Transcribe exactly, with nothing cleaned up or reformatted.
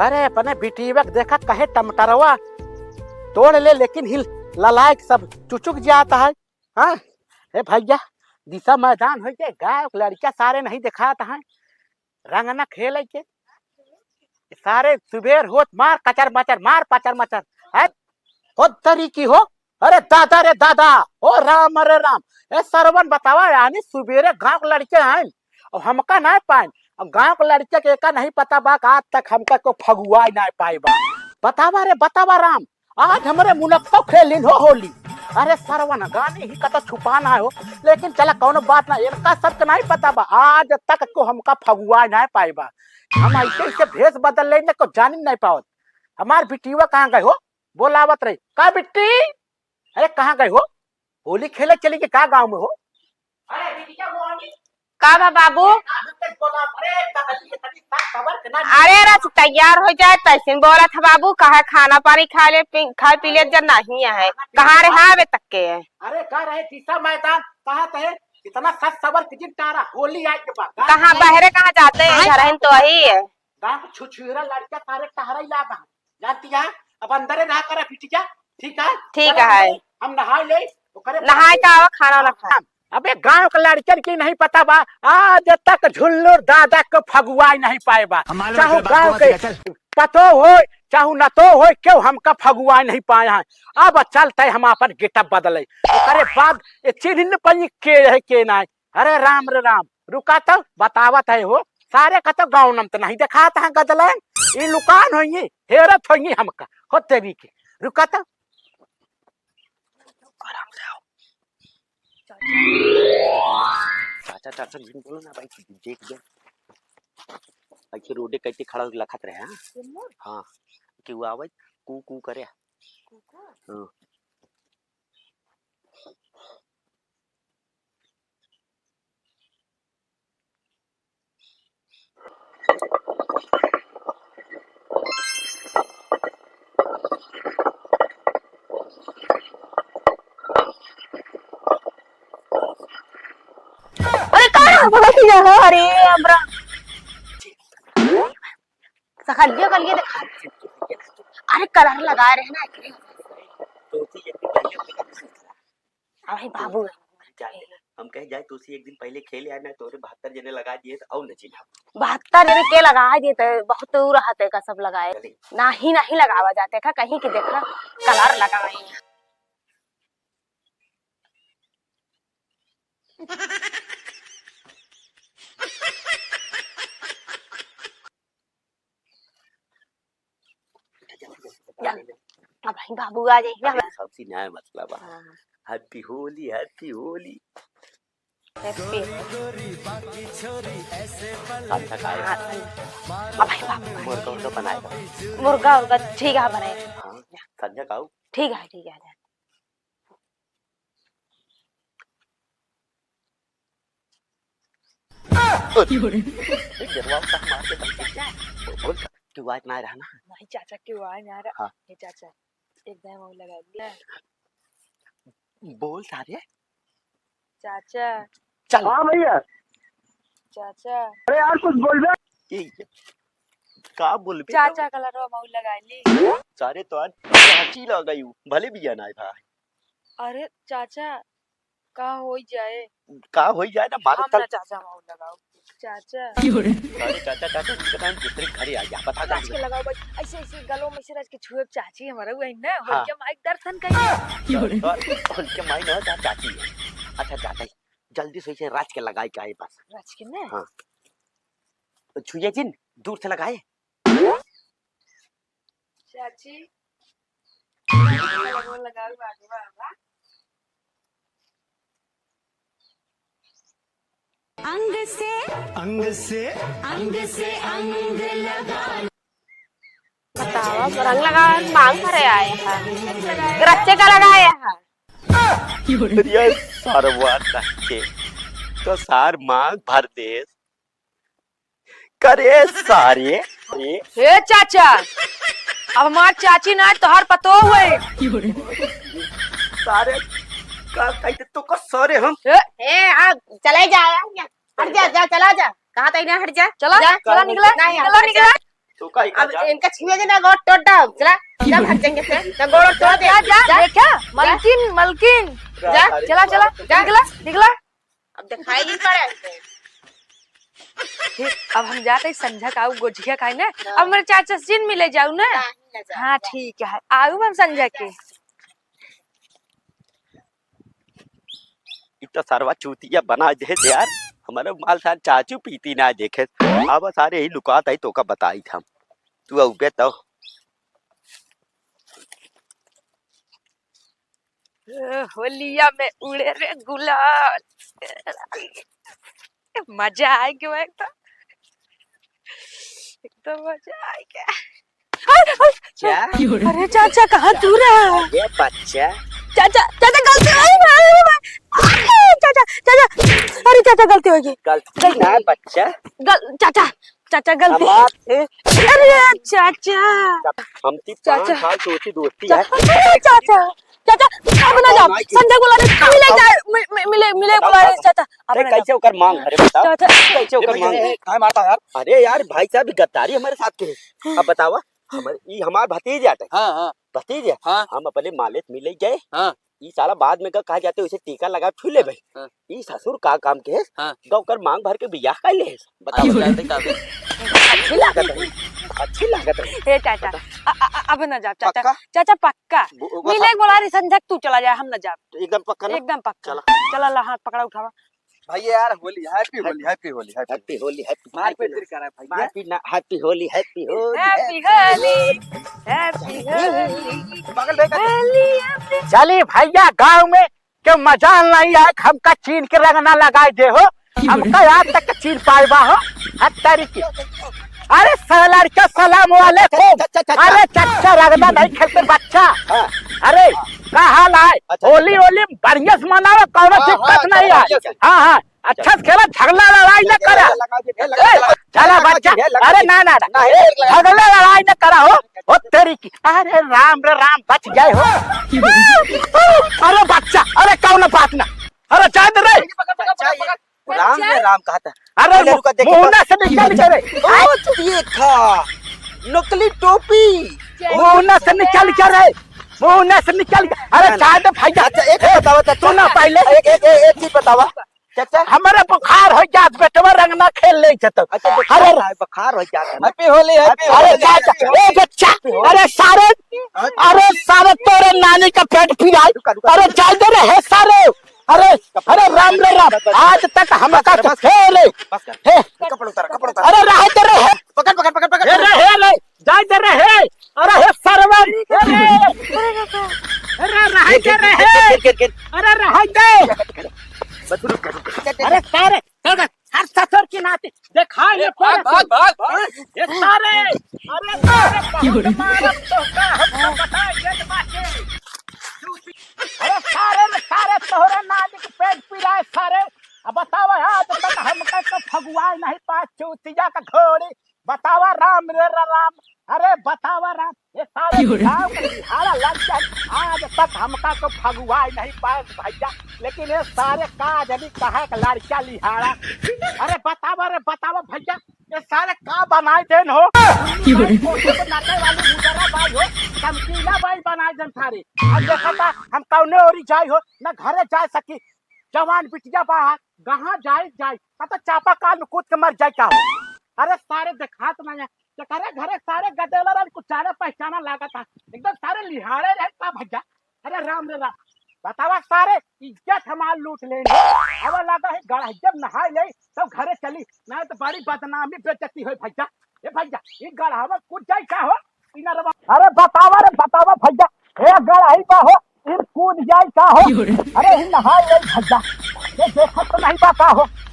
अरे, अपने बिटिया के देखा, कहे टमटरवा तोड़ ले, लेकिन हिल ललायक सब चुचुक जाता है। हाँ, ए भैया, दिशा मैदान होइ के, गाँव के लड़का सारे नहीं देखात हैं, रंग न खेले के। सारे सुबेर होत मार कचर मचर, मार पचर मचर। है? हो तरी की हो। अरे दादा रे दादा, ओ राम रे राम। ए सरवन बतावा, यानी सुबेरे गाँव के लड़के आइन और हमका नहीं पाइन। अब गाँव के लड़के के एका नहीं पता बा कि आज तक हमका को फगुआई नहीं पाई बा। बतावा रे बतावा राम, आज हमरे मुनक्को खेलिन हो होली। अरे सरवन, गाने ही का तो छुपाना है हो, लेकिन चला कौनो बात ना, इनका सबके नहीं पता बा, आज तक को हमका फगुआई नहीं पाई बा। हम ऐसे ऐसे भेष बदल लेने को जान ही नहीं पावत। हमार बिटिया कहाँ गए हो? बोलावत रही। का बिट्टी? अरे कहाँ गए हो? होली खेले चली गई का गाँव में हो? अरे बिटिया वो आनी। का बा बाबू? अरे का बिट्टी बोला? अरे का बिट्टी इतनी सात खबर के ना। अरे रच तैयार हो जाए तैसे बोलत है बाबू, कहा खाना पानी खा ले पी, खा पी ले जब नहीं है। कहाँ रहे आवे तक के? अरे का रहे दिशा मैदान, कहा तहे इतना सत सबर के जिन टारा होली आए के बाद। कहाँ बहरे कहाँ जाते हैं? घर हैं तो वही है। गाँव के छुछुरा लड़का सारे टहरा ही लागा। जानती है, अब अंदरे रहा करा बिटिया, ठीक है? ठीक चला है। अंदरे, हम नहाए ले, ओकरे बाद नहाए का आवा, खाना वाना खा। अबे गाँव के लड़कन की नहीं पता बा, आज तक झुल्लूर दादा को फगुआई नहीं पाए बा। हम मालूम है चाहू तेरे बाप गाँव को के मत सिखा, चल। पतो हो, चाहू न तो हो, क्यों हमका फगुआई नहीं पाए हैं। अब चलते हम अपन गेटअप बदले, ओकरे बाद ये चिन्ह न पाई के है के ना। अरे राम रे राम, रुका तो, बतावत है हो, सारे का तो गाँव नम तो नहीं देखात है गदलन, ई लुकान होइए, हेरत होइए हमका, हो तेरी के, रुका तो। चाचा, चाचा, झूठ बोलो ना भाई, देख दे। ऐसे रोडे कैसे खड़ा होके लखत रहे, हाँ? हाँ, कि वो आवत, कू कू करे। हाँ। अरे, का भगत ही जाना? अरे, हमरा सखलियो कलिए देखा। अरे, कलर लगा रहे ना। अबे बाबू। जाए, हम कहे जाए, तुलसी एक दिन पहले खेले आए ना, तोरे बहत्तर जने लगा दिए तो और न चिन्हा। बहत्तर जने के लगा दिए तो बहुत दूर रहते का सब लगाए। चले। नाही, नाही लगावा जाते का, कहीं की देखा कलर लगाए। अब भाई बाबू आ जाइए। अरे, सबसे नया मतलब है। हाँ। Happy होली, happy होली। Happy। संझा का आए? हाँ, संझा। अब भाई बाबू। मुर्गा उर्गा बनाए बा? मुर्गा उर्गा ठीक है बनाए। हाँ, संझा का आऊ? ठीक है, ठीक है। अरे, ए, डेरवा का मार के बंद कर। बोल, क्यों आवाज ना आ रहा ना? नहीं चाचा, क्यों आवाज ना आ रहा? हाँ। ये चाचा, एक दाएं मुंह लगा दिया। बोल सारे। चाचा। चल। हाँ भैया। चाचा। अरे यार, कुछ बोल बे। ए, का बोलबे? चाचा, कलरवा मऊ लगा ली। सारे तो आज चाची लग गई हूँ, भले बिया ना भाई। अरे चाचा, का होई जाए? का होई जाए ना, मारे हम चल। ना चाचा, मऊ लगाओ। चाचा। अरे चाचा, चाचा, इनके टाइम दूसरे घरे आ गया, बता दे। राज के लगाओ भाई, ऐसे, ऐसे गलों में से राज के छुए चाची हमारा हुआ है ना, हाँ। होलिया माई के दर्शन करिए। तो, तो, होलिया माई ना, चा-, चाची है। अच्छा, चाचा, जल्दी से इसे राज के लगाई के आए बस। राज के ना? हाँ। तो छुए जिन, दूर से लगाए। चाची, लगाओ, लगाओ, आगे बढ़ा। अंग से, अंग से, अंग से अंग लगा। बताओ, अब रंग लगावे मांग भरे आए हैं। रच्चे का लगाए हैं। अरे सरवा के तो सार मांग भर देस। करे सारे। हे चाचा, अब हमार चाची ना, तोहार पतोह हुए। सारे का कहते तो का सारे हम। हे, हे, आ, चले जा, आ, आ, हट जा, जा, चला जा। कहाँ तक ना हट जा? चला, जा। चला, निकला, नहीं, निकला, हम निकला। तो का ही अब जा। इनका छुए के ना गोड़ टूट जाओ। चला, जा भाग जाएंगे फिर। ना गोड़ टूट दे। जा, जा, जा। देखा? मलकिन, मलकिन। जा। चला, चला। जा। निकला, निकला। अब दिखाई नहीं पड़े। फिर अब हम जाते ही संझा का आऊ गोझिया खाए ना। हाँ। अब मेरे चाचा से जिन मिले जाऊ ना। नहीं, ना जाओ, हाँ, जा। ठीक है। आऊ हम संझा के। इ तो सरवा चूतिया बना दे यार। हमारे माल साल चाचू पीती ना देखे। अब सारे ही लुकात है तो का बताई था। तू अउबे तो। ए, होलिया में उड़े रे गुलाल। मजा आए के भाई तो। एकदम मजा आए के। क्या? अरे चाचा, कहाँ तू रहा? ये बच्चा। चाचा, चाचा, गलती हो गई, अरे, अरे, चाचा, चाचा, अरे चाचा, गलती हो गई। गलती ना, बच्चा। गल-, चाचा, चाचा, गलती। हमार से। अरे चाचा। हम ती चाचा। पाँच साल से होती दोस्ती है। अरे चाचा, चाचा, अब ना जाओ। संजय बोला रे, मिले जाए, मि-, मि-, मिले, मिले बताओ, बोला रे, बताओ। चाचा। अब अरे ना जाओ। कैसे ओकर मांग, अरे बताओ। चाचा। कैसे ओकर मांग? ए, ए, काहे मारता यार? अरे यार, भाई साहब, गद्दारी हमारे साथ के है। अब बतावा, हमारे, ई हमार भतीजे आटे। हाँ, हाँ। भतीजे, हाँ। हम अपने मालिक मिले गए। हाँ। ई साला बाद में का कहा जाते, उसे टीका लगा छू ले भाई। हाँ। ई ससुर का काम के है? हाँ। गौ कर मांग भर के बियाह कर ले है। बताओ, बताओ, बताओ। अच्छी लागत है, अच्छी लागत है। ए चाचा, बता। अ-, अ-, अ-, अब न जाब चाचा। पक्का? चाचा पक्का। वो, वो मिले बता। बोला रे संझक तू चला जाए, हम न जाब। एकदम पक्का ना? एकदम पक्का। चला। चला ला हाथ पकड़ा उठावा। भैया यार, होली, happy होली, happy होली, happy होली। Happy होली, happy मारपीट फिर करा भैया। मारपीट ना, happy होली, happy होली, happy होली, happy होली। बगल भाई का होली, happy। चली भैया, गाँव में के मजाल नहीं आए, हमका चीन के रंग ना लगाए दे हो, हमका आज तक चीन पाए बा हो, हद तरीके। अरे साला लड़का, सलाम वालेकुम। अच्छा, अच्छा, अच्छा, अच्छा। अरे चच्चा, रंगना नहीं खेलते बच्चा। हाँ। अरे का हाल है? अच्छा, होली, अच्छा। होली बढ़िया से मनाओ, कौनो हाँ, दिक्कत हाँ, नहीं है। अच्छा, अच्छा। हाँ, हाँ, अच्छा से खेला, झगड़ा लड़ाई न करा। लगा दे, लगा दे, ए, लगा दे, चला लगा दे, बच्चा। लगा अरे दे। ना, ना, ना। नहीं, ए, लगा दे। झगड़ा लड़ाई न करा हो। ओ तेरी की, अरे राम रे राम, बच गए हो। अरे बच्चा, अरे कौनो बात ना। अरे जाए दे रे। पकड़, पकड़, पकड़, पकड़। राम रे राम कहता। अरे पहले मु-, रुका, देखे मुंह तो। ना से निकल के रे। ओ, देखा, नकली टोपी। मुंह ना से निकल के रे। मुंह ना से निकल के। अरे ना, ना। जाए दे भैया। अच्छा, एक ए, बतावा, चाचा। तू ना पहले। एक, एक, एक, एक चीज बतावा। चाचा। हमारे बुखार हो जात, बेटवा रंग ना खेल ले जत। अच्छा, बुखार अरे है, बुखार हो जात है ना। Happy होली, happy अरे होली। चाचा, ए बच्चा, अरे सारे, हाँ? अरे सारे तोरे नानी का पेट पिराई। रुका, रुका, अरे रुका। जाए दे रे, हे सारे। अरे, अरे राम रे राम, आज तक हमका बस कर, तो बस। हे रे। बस कर। हे। कपड़ा उतार, कपड़ा उतार। अरे रहे दे रे, हे। पकड़, पकड़, पकड़, पकड़। हे रे, हे रे, जाए दे रे, हे। अरे हे सरवन, हे रे। अरे रहे दे रे, हे। गिर, गिर, गिर, गिर। अरे रहे दे। बस रुक, रुक, रुक। अरे सारे, हर ससुर की नाती। देखा ये ए, भाग, भाग, भाग, भाग। ये सारे, अरे सारे, बहुत मारब तो का हमको बताए, ये बात है। अरे सारे रे सारे, तोहरे नानी के पेट पिराए सारे। अब बतावा, आज तक हमका तो फगुआए नहीं पाए, चूतिया का घोड़ी। बतावा राम रे रा-, राम, अरे बतावा राम, ये सारे क्यों रे? गाँव के लिहाड़ा लड़का आज तक हमका तो फगुआए नहीं पाए भैया, लेकिन ये सारे का जनी कहाँ का लड़का लिहाड़ा। अरे बतावा रे, बतावा भैया, ये सारे का बनाए देन हो? क्यों रे? कोठे पे नाचे वाली मुजरा बाई हो, चमकीला बाई बनाए देन सारे। अब देखा था हम कौने ओरी जाई हो, न घरे जा सकी, जवान बिटिया बा, कहाँ जाई, जाई, का तो चापाकल में कूद के मर जाई का हो? अरे सारे देखात ना है, जेकरे घरे सारे गदेला रहन, कुछ जाने पहचाना लागत है, एकदम सारे लिहाड़े रहे का भैया। अरे राम रे राम, बतावा सारे, इज्जत हमार लूट लेन। अब लगा है गड़हा जब नहाए ले, तब घरे चली, ना तो बड़ी बदनामी बेइज्जती होई भैया। ए भैया, ई गड़हावा कूद जाई का हो? इनरवा। अरे बतावा रे, बतावा भैया, ए गड़ही बा हो, ई कूद जाई का हो? क्यों रे? अरे ई नहाए ले भैया, ये देखत तो नहीं बा का हो?